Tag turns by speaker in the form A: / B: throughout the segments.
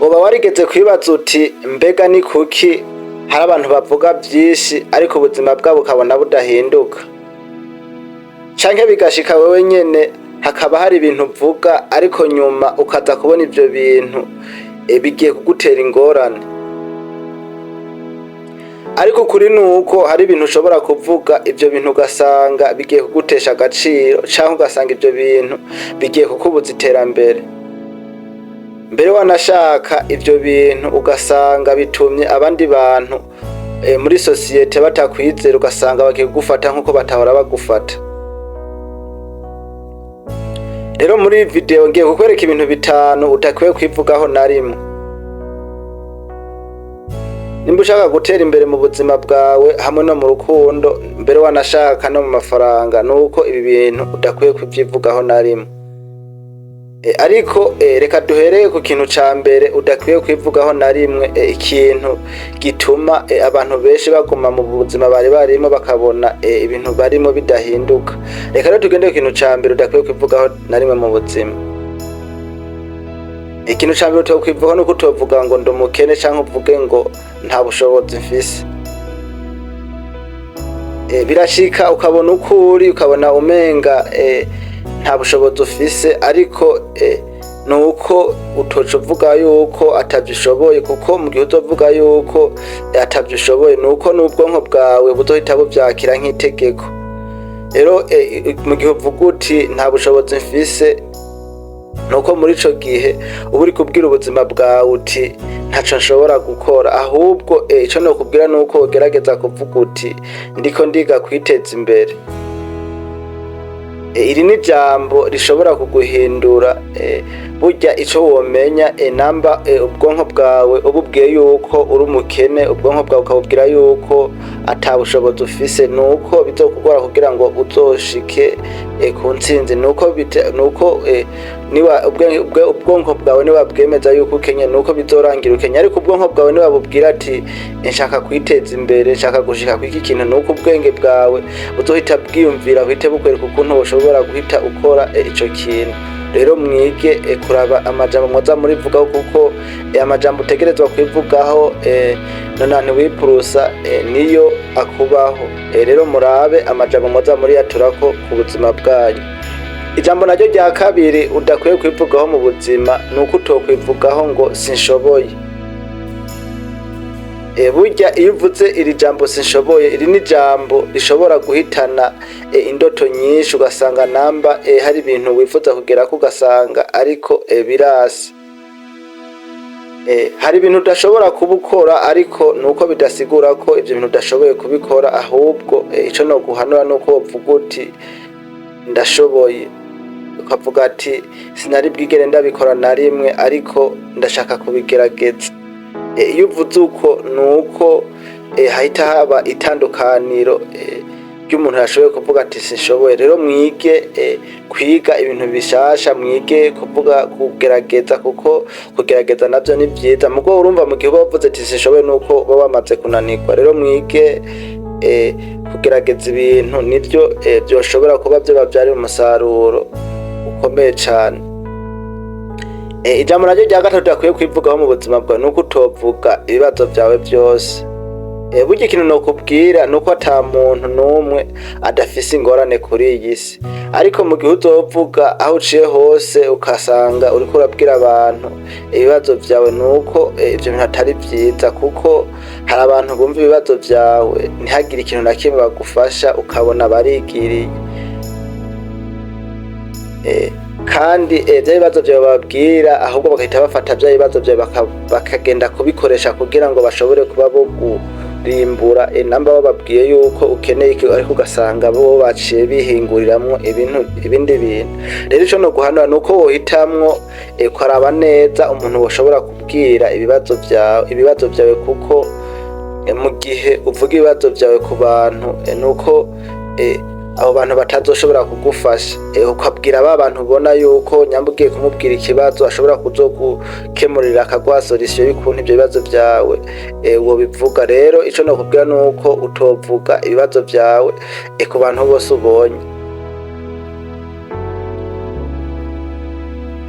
A: Woba warigeze kwibaza uti mbega ni kuki hari abantu bavuga vyinshi ariko ubuzima bwabo ukabona budahinduka? Canke bigashika wewe nyene hakaba hari ibintu uvuga ariko nyuma ukaza kubona ivyo bintu bigiye kugutera ingorane. Ariko ukuri nuko hari ibintu ushobora kuvuga ivyo bintu ugasanga bigiye kugutesha agaciro canke ugasanga ivyo bintu bigiye kukubuza iterambere. Mbere wanashaka ivyo bintu ugasanga bitumye abandi bantu muri sosiyete batakwizera, ugasanga bagiye kugufata nkuko batahora bagufata. Rero muri iyi video ngiye kukwereka ibintu bitanu utakwiye kwivugaho na rimwe. Nimba ushaka gutera imbere mu buzima bwawe hamwe no mu rukundo, mbere wanashaka no mu mafaranga, nuko ibi bintu udakwiye kuvyivugaho na rimwe. Ariko reka duhereye ku kintu ca mbere udakwiye kwivugaho na rimwe, ikintu gituma abantu benshi baguma mu buzima bari barimo bakabona ibintu barimo bidahinduka. Reka rero tugende ku kintu ca mbere udakwiye kwivugaho na rimwe mu buzima. Ikintu ca mbere utokwivugaho nuko utovuga ngo ndi umukene canke uvuge ngo nta bushobozi mfise. Birashika ukabona uko uri, ukabona umenga nta bushobozi ufise, ariko nuko utoca uvuga yuko atavyo ushoboye, kuko mu gihe uzovuga yuko atavyo ushoboye nuko n'ubwonko bwawe buzohita buvyakira nk'itegeko. Rero mu gihe uvuga uti nta bushobozi mfise, nuko muri ico gihe uba uri kubwira ubuzima bwawe uti ntaco nshobora gukora. Ahubwo ico nokubwira nuko ugerageza kuvuga uti ndiko ndiga kwiteza imbere. Iri ni ijambo rishobora kuguhindura. Burya ico womenya, namba ubwonko bwawe ububwiye yuko uri umukene, ubwonko bwawe ukabubwira yuko ata bushobozi ufise, nuko bizokugora kugira ngo uzoshike ku ntsinzi. Nuko niba ubwonko bwawe niwabwemeza yuko ukenye, nuko bizorangira ukenye. Ariko ubwonko bwawe niwabubwira ati nshaka kwiteza imbere, nshaka gushika kw'iki kintu, nuko ubwenge bwawe buzohita bwiyumvira, buhite bukwereka ukuntu woshobora guhita ukora ico kintu. Rero mwige kuraba amajambo mwoza murivugaho, kuko amajambo utegerezwa kwivugaho nonante-huit pour cent niyo akubaho. Rero murabe amajambo mwoza muriyaturako ku buzima bwanyu. Ijambo naryo rya kabiri udakwiye kwivugaho mu buzima nuko utokwivugaho ngo sinshoboye. Burya iyo uvuze iri jambo sinshoboye, iri ni ijambo rishobora guhitana indoto nyinshi, ugasanga namba hari ibintu wifuza kugerako ugasanga ariko birase. Hari ibintu udashobora kuba ukora, ariko nuko bidasigura ko ivyo bintu udashoboye kubikora. Ahubwo ico noguhanura nuko wovuga uti ndashoboye, ukavuga ati sinari bwigere ndabikora na rimwe, ariko ndashaka kubigerageza. Iyo uvuze uko, nuko hahita haba itandukaniro ry'umuntu yashoboye kuvuga ati sinshoboye. Rero mwige kwiga ibintu bishasha, mwige kuvuga kugerageza, kuko kugerageza navyo ni vyiza. Mugo urumva mu gihe uba wavuze ati sinshoboye, nuko uba wamaze kunanirwa. Rero mwige kugerageza ibintu, nivyo vyoshobora kuba vyobavyarira umusaruro ukomeye cane. Ijambo naryo rya gatatu udakwiye kwivugaho mu buzima bwawe nuko utovuga ibibazo vyawe vyose. Burya ikintu nokubwira nuko ata muntu n'umwe adafise ingorane kuri iyi si, ariko mu gihe uzovuga aho uciye hose ukasanga uriko urabwira abantu ibibazo vyawe, nuko ivyo bintu atari vyiza, kuko hari abantu bumva ibibazo vyawe ntihagire ikintu na kimwe bagufasha, ukabona barigiriye. Kandi vya bibazo vyawe bababwira, ahubwo bagahita bafata vya bibazo vyawe bakagenda kubikoresha kugira ngo bashobore kuba bogurimbura. Namba bababwiye yuko ukeneye iki, ariko ugasanga bo baciye bihinguriramwo ibintu ibindi bintu. Rero ico noguhanura nuko wohitamwo ukaraba neza umuntu woshobora kubwira ibibazo vyawe, kuko mu gihe uvuga ibibazo vyawe ku bantu, nuko abo bantu batazoshobora kugufasha. Ukabwira ba bantu ubona yuko nyamba ugiye kumubwira ikibazo ashobora kuzogukemurira, akaguha solution y'ukuntu ivyo bibazo vyawe wobivuga. Rero ico nokubwira nuko utovuga ibibazo vyawe ku bantu bose ubonye.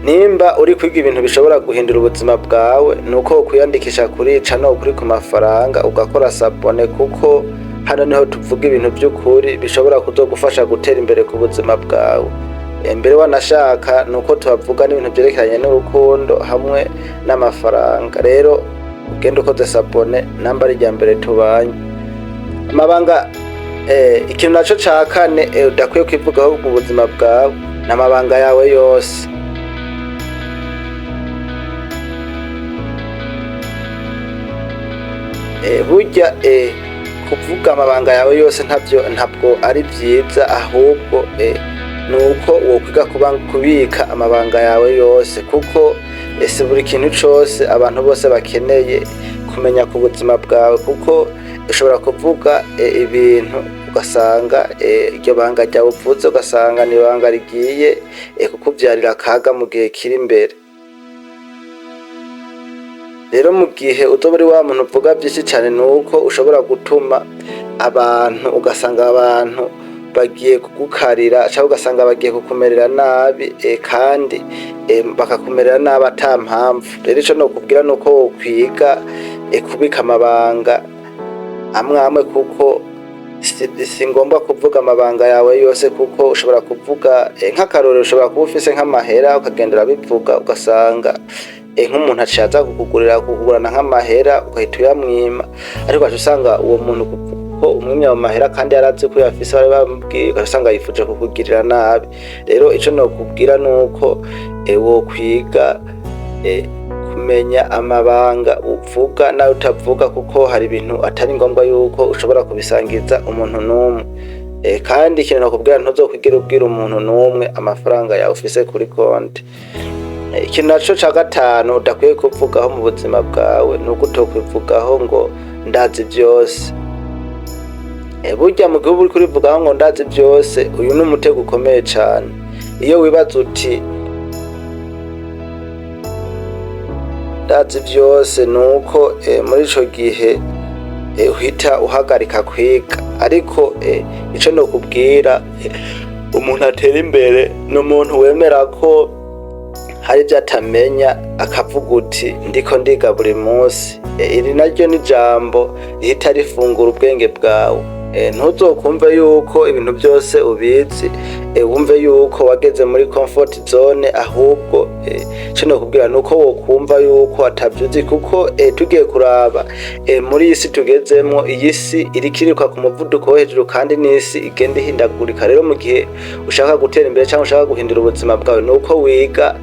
A: Nimba uri kwiga ibintu bishobora guhindura ubuzima bwawe, nuko kwiyandikisha kuri channel Ukuri ku Mafaranga, ugakora s'abonner, kuko hano niho tuvuga ibintu by'ukuri bishobora kuzogufasha gutera imbere ku buzima bwawe. Mbere wanashaka nuko tuhavuga n'ibintu byerekeranye n'urukundo hamwe n'amafaranga. Rero ugenda ukoze s'abonner namba ari irya mbere tubanye. Amabanga, ikintu naco ca kane udakwiye kwivugaho mu buzima bwawe ni amabanga yawe yose. Burya kuvuga amabanga yawe yose ntavyo, ntabwo ari vyiza, ahubwo nuko wokwiga kuba kubika amabanga yawe yose, kuko si buri kintu cose abantu bose bakeneye kumenya ku buzima bwawe, kuko ushobora kuvuga ibintu ugasanga iryo banga ryawe uvuze, ugasanga ni ibanga rigiye kukuvyarira akaga mu gihe kiri imbere. Rero mu gihe uzoba uri wa muntu uvuga vyinshi cane, nuko ushobora gutuma abantu, ugasanga abantu bagiye kugukarira canke ugasanga bagiye kukumerera nabi, kandi bakakumerera nabi ata mpamvu. Rero ico nokubwira nuko wokwiga kubika amabanga amwe amwe, kuko si ngombwa kuvuga amabanga yawe yose, kuko ushobora kuvuga, nk'akarorero, ushobora kuba ufise nk'amahera ukagenda urabivuga, ugasanga nk'umuntu aciye aza kukugurira, kukugurana nk'amahera, ugahita uyamwima, ariko ugaca usanga uwo muntu, kuko umwimye ayo mahera kandi yarazi ko uyafise, bari bamubwiye, ugaca usanga yifuje kukugirira nabi. Rero ico nokubwira nuko wokwiga kumenya amabanga uvuga nayo utavuga, kuko hari ibintu atari ngombwa yuko ushobora kubisangiza umuntu n'umwe. Kandi ikintu nakubwira, ntuzokwigera ubwira umuntu n'umwe amafaranga yawe ufise kuri konti. Ikintu naco ca gatanu udakwiye kuvugaho mu buzima bwawe nuko utokwivugaho ngo ndazi vyose. Burya mu gihe uba uriko urivugaho ngo ndazi vyose, uyu ni umutego ukomeye cane. Iyo wibaza uti ndazi vyose, nuko muri ico gihe uhita uhagarika kwiga. Ariko ico nokubwira, umuntu atera imbere ni umuntu wemera ko hari ivyo atamenya, akavuga uti ndiko ndiga buri munsi. Iri naryo ni ijambo rihita rifungura ubwenge bwawe. Ntuzokumve yuko ibintu byose ubizi, wumve yuko wageze muri comfort zone, ahubwo ico nokubwira nuko wokumva yuko atavyo uzi, kuko tugiye kuraba muri iyi si tugezemwo, iyi si iriko iriruka ku muvuduko wo hejuru, kandi n'isi igenda ihindagurika. Rero mu gihe ushaka gutera imbere cyangwa ushaka guhindura ubuzima bwawe, nuko wiga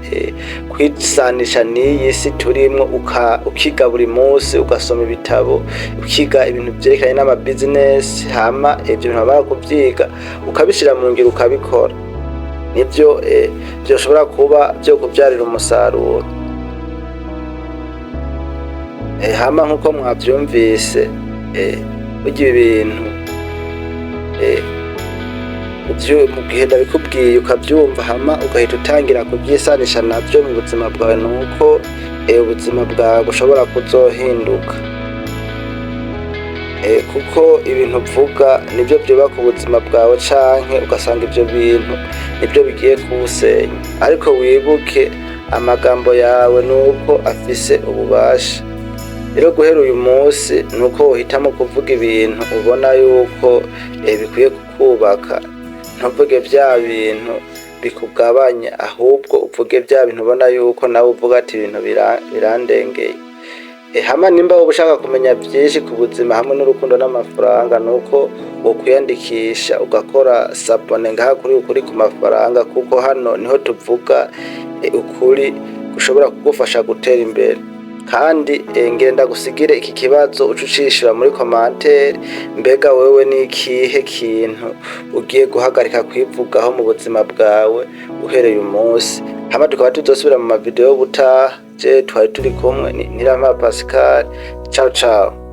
A: kwisanisha n'iyi si turimwo, ukiga buri munsi, ugasoma ibitabo, ukiga ibintu vyerekeranye n'ama business, hama ivyo bintu wamara kuvyiga ukabishira mu ngiro, ukabikora, nivyo vyoshobora kuba vyo kuvyarira umusaruro. Hama nkuko mwavyumvise, burya ibi bintu mu gihe ndabikubwiye ukavyumva, hama ugahita utangira kuvyisanisha navyo mu buzima bwawe, nuko ubuzima bwawe bushobora kuzohinduka, kuko ibintu uvuga nivyo vyubaka ubuzima bwawe, canke ugasanga ivyo bintu nivyo bigiye kuwusenya. Ariko wibuke amagambo yawe nuko afise ububasha. Rero guhera uyu munsi nuko wohitamo kuvuga ibintu ubona yuko bikwiye kukubaka, ntuvuge vya bintu bikugabanya, ahubwo uvuge vya bintu ubona yuko nawe uvuga ati ibintu birandengeye. Hama nimba woba ushaka kumenya vyinshi ku buzima hamwe n'urukundo n'amafaranga, nuko wokwiyandikisha ugakora s'abonner ngaha kuri Ukuri ku Mafaranga, kuko hano niho tuvuga ukuri gushobora kugufasha gutera imbere. Kandi ngenda gusigire iki kibazo, uce ucishura muri commentaire: mbega wewe ni ikihe kintu ugiye guhagarika kwivugaho mu buzima bwawe uhereye umunsi? Hama tukaba tuzosubira mu ma vidéo y'ubutaha. Je twari turi kumwe ni Ntirampa Pascal. Ciao ciao.